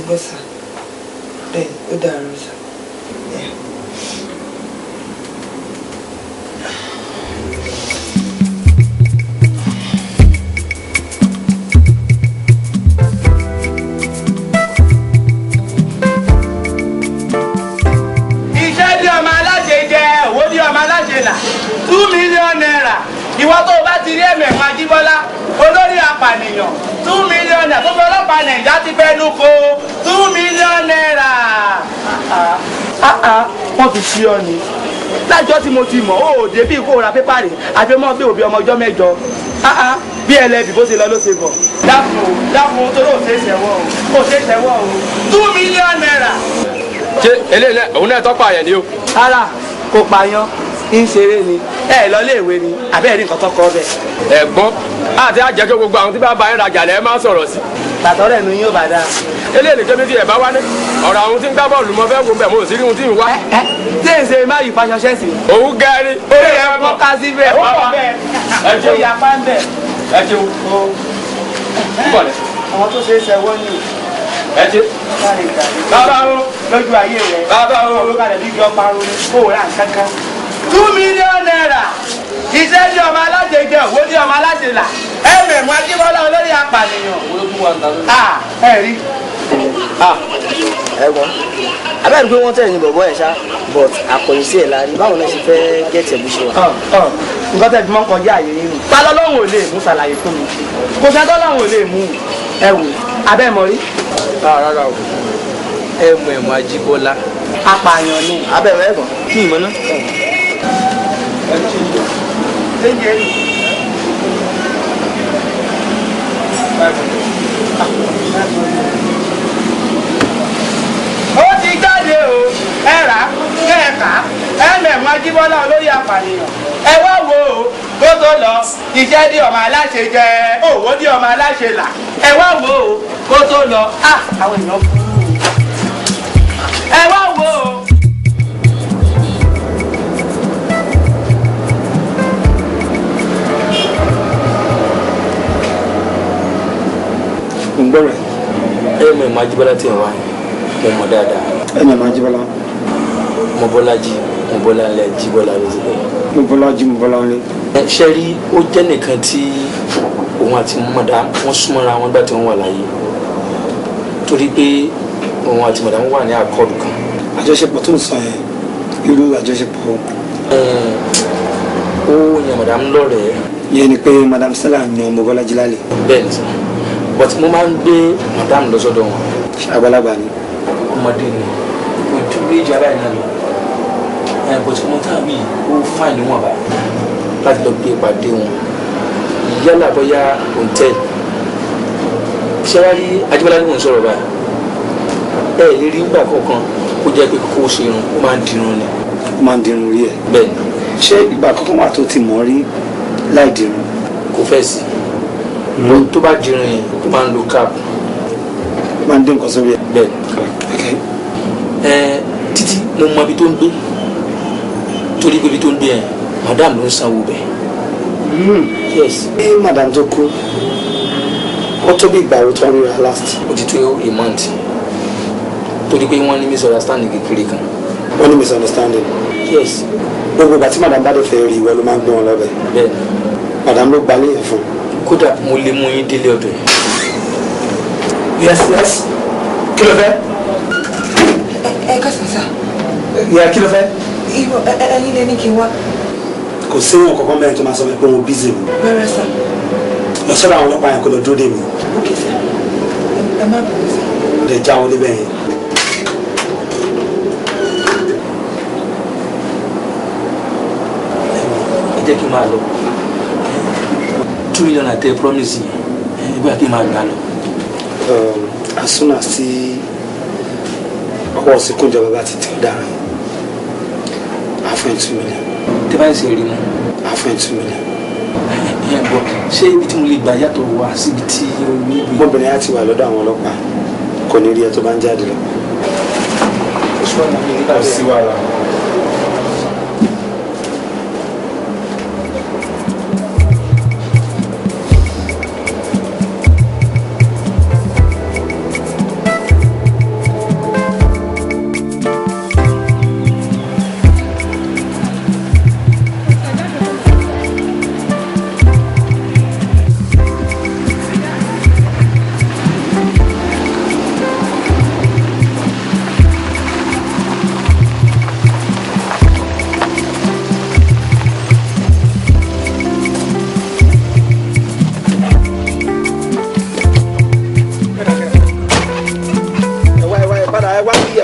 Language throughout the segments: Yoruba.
gbọ́ sà. Bẹ́ẹ̀ ó dàrú sà. Iṣẹ́ bí ọmọ aláṣẹ jẹ, owó bí ọmọ aláṣẹ là, ₦2 million. Ìwọ tó o bá ti rí ẹ̀mẹ̀fà Ajíbọ́lá, olórí apànìyàn, ₦2 million tó fi ọlọ́pàá Nàìjíríà ti fẹ́nu ko ₦2 million. Wọ́n fi sí ọ ni. Lájọ́ tí mo ti mọ̀, ó dé bí kò ra pépà rè, àfi mọ́ bí òbí ọmọ ọjọ́ mẹ́jọ. Bí ẹlẹ́bì bó ṣe lọ ló ṣe bọ̀. Dákun o, dákun o, torí ò ṣe é ṣẹ̀wọ́ o, ò ṣe é ṣẹ̀wọ́ o. ₦2 million. Ṣé eléyìí náà òun náà tọ́pọ̀ àyàn ni o. Rárá, kò pààyàn, ń ṣeré ni. Ẹ lọ léèwé ni, àbẹ́ẹ̀rí nǹkan tó kọ́ bẹ́ẹ̀. Ẹ̀gbọ́n àti àjẹkẹ́ gbogbo àwọn tí bá bá yín rajà lẹ́ máa sọ̀rọ̀ sí. Bàtọ́ rẹ̀ nu yín ó bá dáa. Eléyìí nìkan méjì ẹ̀ bá wá ní ọ̀rọ̀ àwọn tí ń gbá bọ́ọ̀lù mọ́ fẹ́ wo bẹ̀ mo sì rí ohun tí ń wá. Tí èsè ṣe má yí faṣọ ṣẹ́sì. Òun gẹ́rí. Ó yẹ kó ká síbẹ̀. Ó pọ̀ bẹ́ẹ̀. Ẹ ṣeun. Ó yà pa ń bẹ̀. Ẹ ṣeun. Bọ̀ lẹ. Àwọn tó ṣe é ṣẹwọ́ ni. Ẹ ṣe. Bàbá o lójú ayé rẹ̀. Bàbá o. Olùkàlẹ̀ bí gbọ́ parun ni kó o rà nǹkankan. ₦2 million. Iṣẹ́ ní ọmọ aláṣẹ jẹ, òwò ní ọmọ aláṣẹ là. Ẹ̀mẹ̀mú Ajíbọ́lá olórí apànìyàn. Ẹ rí. Ẹ̀gbọ́n, abẹ́rẹ́ pé wọ́n tẹ̀ ní bọ̀bọ́ ẹ̀ ṣá, but àkọyìn sí ẹ̀ la ní báwo náà ṣe fẹ́ gẹ̀ẹ́tì ẹ̀ bó ṣe wà. Nǹkan tẹ̀ fi mọ́ kọjá àyè yín nù. Ta lọ́lọ́run ò lè mú, ṣàlàyé fún mi. Kò sẹ́ tọ́lọ́run ò lè mú. Ẹ wò, abẹ́ mọ̀ rí. Rárá o, ẹ mọ ẹ̀mọ Ajíbọ́lá. Apààyàn ni. Abẹ́rẹ́ ẹ̀gbọ́n kí ìmọ̀ náà. Ṣé ó ti jáde o? Ẹ rà kẹ́ẹ̀ka ẹ̀mẹ̀mú Ajíbọ́lá olórí apànìyàn. Ẹ wá wo o, kó tó lọ, iṣẹ́ dí ọmọ aláṣẹ jẹ, òwò dí ọmọ aláṣẹ là. Ẹ wá wo o, kó tó lọ. Àwọn èèyàn kú. Ẹ wá wo o. Ń gbọ́ rẹ̀. Ẹ mọ ẹ̀mọ Ajíbọ́lá tí ẹ̀ wá mo mọ̀ dáadáa. Ẹ mọ̀ ẹ̀mọ Ajíbọ́lá. Mo Bọ́lájí, mo Bọ́láńlé Ajíbọ́lá ló ti bẹ́ẹ̀. Mo Bọ́lájí, mo Bọ́láńlé. Ẹ ṣe rí, ó jẹ́ nìkan tí òun àti madam wọ́n súnmọ́ra wọn gbà tí wọ́n wà láyé, torí pé òun àti madam wà ní accord kan. Àjọṣepọ̀ tó ń sọ yẹn, irú àjọṣepọ̀? Ó yan madam lọ́rẹ̀ẹ́. Ìyẹn ni pé madam Stella yan mo Bọ́lájí lálẹ́. Bẹ́ẹ̀ ni sir, but mo máa ń gbé madam lọ sọ́dọ̀ wọn. Àgbàlagbà ni? Ọmọdé ni, kò ju méjì aláì náà lọ ẹ, but ọmọ tá a wí ó fine níwọ̀nba láti lọ gbé ìpàdé wọn, yálà bóyá hòtẹ́ẹ̀lì. Ṣé wàá rí Ajíbọ́lá ní mò ń sọ̀rọ̀ báyìí, ẹ lè rí nígbà kọ̀ọ̀kan kó jẹ́ pé kókó ṣe irun, ó máa ń dirun ni. Ó máa ń dirun rí ẹ? Bẹ́ẹ̀. Ṣé ìgbà kankan wà tó ti mọ̀ rí láì dirun? Kò fẹ́ sí, tó bá dirun yẹn, ó máa ń lo cap. Ó máa ń dín nǹkan sórí ẹ? Bẹ́ẹ̀. Ẹ títí mo mọ ibi tó ń gbé, torí pé ibi tó ń gbé yẹn, madam ló ń sanwó bẹ́ẹ̀. Yes. Bí madam tó kú, ó tó bí ìgbà wo tó ń ríra last? Ó ti tó a month, torí pé wọ́n ní misunderstanding kékeré kan. Wọ́n ní misunderstanding? Yes. Gbogbo ìgbà tí madam bá dé fẹ́ rí, ìwọ ló máa ń gbé wọn lọ́bẹ̀? Bẹ́ẹ̀. Madam ló gbalé yẹn fún? Kódà mo lè mú yín délé ọ̀dọ̀ yẹn. Yes, kí ló fẹ́? Ẹ káàsán sà. Yẹ, kí ló fẹ́? Irọ́, ẹ̀yin lẹ ní kí n wá. Kò sí wọn kankan mẹ́rin tó máa sọ fún mi pé mo busy mi. Rárá sà. Lọ sọ́dọ̀ àwọn ọlọ́pàá yẹn, kó lọ dúró dè mí. Ok sà, ẹ má bínú sà. Lè já wọn débẹ̀ yẹn. Ẹ jẹ́ kí n máa lọ. 2 million àtẹ promise yẹn, ẹ gbà kí n máa gbà lọ. As soon as tí ọwọ́ síkún ìjọba bá ti tẹ̀ ọ̀daràn, á fún ẹ 2 million. Tẹ bá ṣe rí mu. Á fún ẹ 2 million. Ẹ bọ, ṣé ibi tí mo lè gbà yàtọ̀ wá síbi tí ó ní ibi? Ọmọbìnrin á ti wà lọ́dọ̀ àwọn ọlọ́pàá, kò ní rí ẹ tó bá ń jáde lọ. Kò sí wàhálà.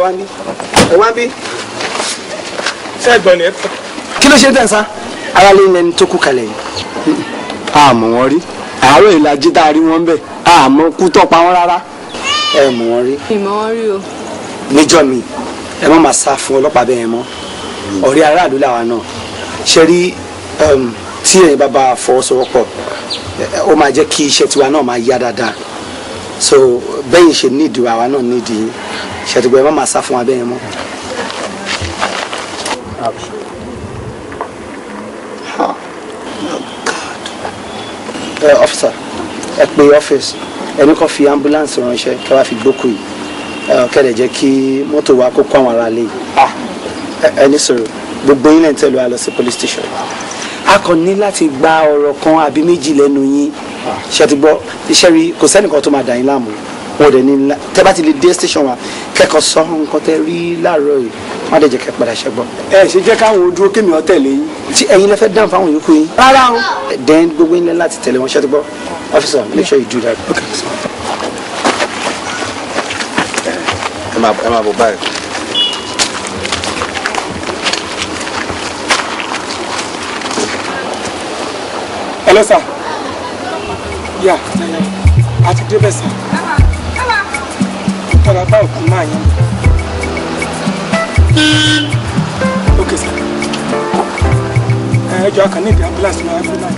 Ẹ wá ń bí, ẹ wá ń bí. Ṣé ẹ̀gbọ́n ni ẹ? Kí ló ṣe tẹ̀ ń sá? Ara lè lẹni tó kú kalẹ̀ yìí. Àmọ́ wọn rí àárọ̀ ìlàjì tá a rí wọn bẹ̀, àmọ́ kú tọ́pa wọn rárá. Ẹ mọ̀ wọn rí? Ìmọ̀ wọn rí o. Níjọ́ mi, ẹ má máa sá fún ọlọ́pàá bẹ́ẹ̀ mọ́. Ọ̀rẹ́ aráàlú làwa náà. Ṣe rí tí ẹ̀yin bá bá fọwọ́sowọ́pọ̀, ó máa jẹ́ kí iṣẹ́ tiwa náà máa yá dáadáa. So bẹ́yìn ṣe nídìí àwa náà nídìí. Ṣètìgbọ́ ẹ má máa sá fún wa bẹ́ẹ̀ mọ́. Officer, ẹ pe office, ẹni kan fi ambulance ránṣẹ́ kí wàá fi gbókù yìí, kẹ́lẹ̀ jẹ́ kí mọ́tò wa kó kó àwọn ará lé yìí. Ẹ ní sọ̀rọ̀, gbogbo yín lẹ́yìn tẹ́lẹ̀ wa lọ sí police station. A kàn ní láti gba ọ̀rọ̀ kan àbí méjì lẹ́nu yín. Ṣe ti gbọ́? Iṣẹ́ rí, kò sẹ́nìkan tó máa dà yín láàmú. Wọn ò dẹ̀ ní tẹ́ bá ti lè dé station wa kẹ́kọ̀ọ́ sọ nǹkan tẹ́ rí láàárọ̀ yìí, wọ́n á dẹ̀ jẹ́ kẹ́ padà ṣẹ́gbọ́. Ẹ ṣe jẹ́ káwọn ojú kémi ọ tẹ̀lé yín. Tí ẹ̀yin lẹ fẹ́ dáhùn fáwọn yòókù yín. Rárá o. Then gbogbo yín lẹ láti tẹ̀lé wọn, ṣe ti gbọ́? Officer, make sure you do that. Okay. Ẹ máa bọ̀ báyìí. Hello sir. Yeah, a ti débẹ̀ sir. Tọ́lá bá òkú máa yẹn. Okay sir. Ẹ jọ akàn ní ìdí ambulance máa gbé náà.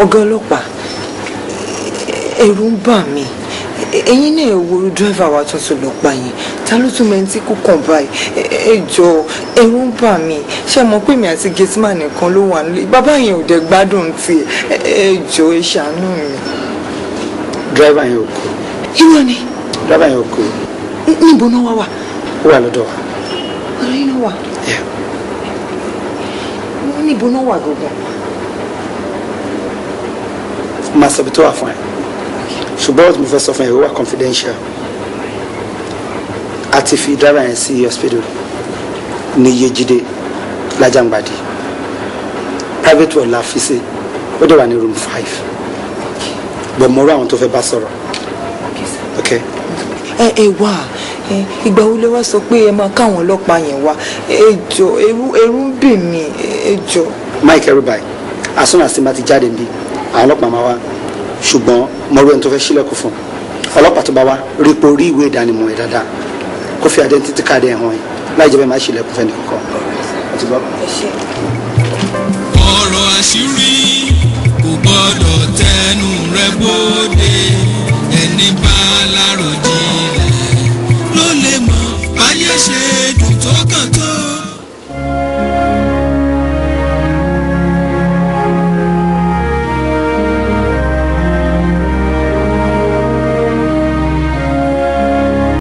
Ọ̀gá ọlọ́pàá, ẹ̀rù ń bà mí. Ẹ̀yin náà wo dírẹ́fà wa tuntun lọ pa yẹn, ta ló tún mẹ́ni tí kò kàn báyìí? Ẹ jọ̀ọ́, ẹ̀rù ń bà mí. Ṣé mọ̀ pé mi àti gateman nìkan ló wà nílé? Bàbá yẹn ò dẹ̀ gbádùn tiẹ̀. Ẹ jọ̀ọ́, ẹ ṣàánú mi. Dírẹ́fà yẹn ò kú. Irọ́ ni. Dírẹ́fà yẹn ò kú. Níbo náà wá wà? Ó wà lọ́dọ̀ wa. Ọ̀rọ̀ yín náà wà. Níbo náà wà gangan? Máa sọ ibi tó wà fún ẹ, ṣùgbọ́n ọ̀tún mo fẹ́ sọ fún ẹ, ó wà confidential. A ti fi driver yẹn sí hospital ní Yejide Lájàngbàdì, private ward la fi sí, ó dẹ̀ wà ní room 5. Bọ̀ mo rú àwọn tó fẹ́ bá sọ̀rọ̀. Ok. Ẹ wá, ìgbà wo lẹ wá sọ pé ẹ máa káwọn ọlọ́pàá yẹn wá? Ẹ jọ̀ọ́, ẹ̀rù ń bì mí, ẹ jọ̀ọ́. Mike everybody, as soon as tí ma ti jáde níbí, àwọn ọlọ́pàá máa wá, ṣùgbọ́n mo rú ẹni tó fẹ́ ṣílẹ̀kùn fún ọlọ́pàá tó bá wá, rí pé orí ìwé ìdánimọ̀ ẹ̀ dáadáa, kó fi identity card ẹ̀ hàn ẹ́, láì jẹ́ bẹ́ẹ̀ máa ṣílẹ̀kùn fẹ́ni kankan. Ọ̀rọ̀ àṣírí kò gbọ́dọ̀ tẹnu rẹ bóde, ẹni bá láròjì.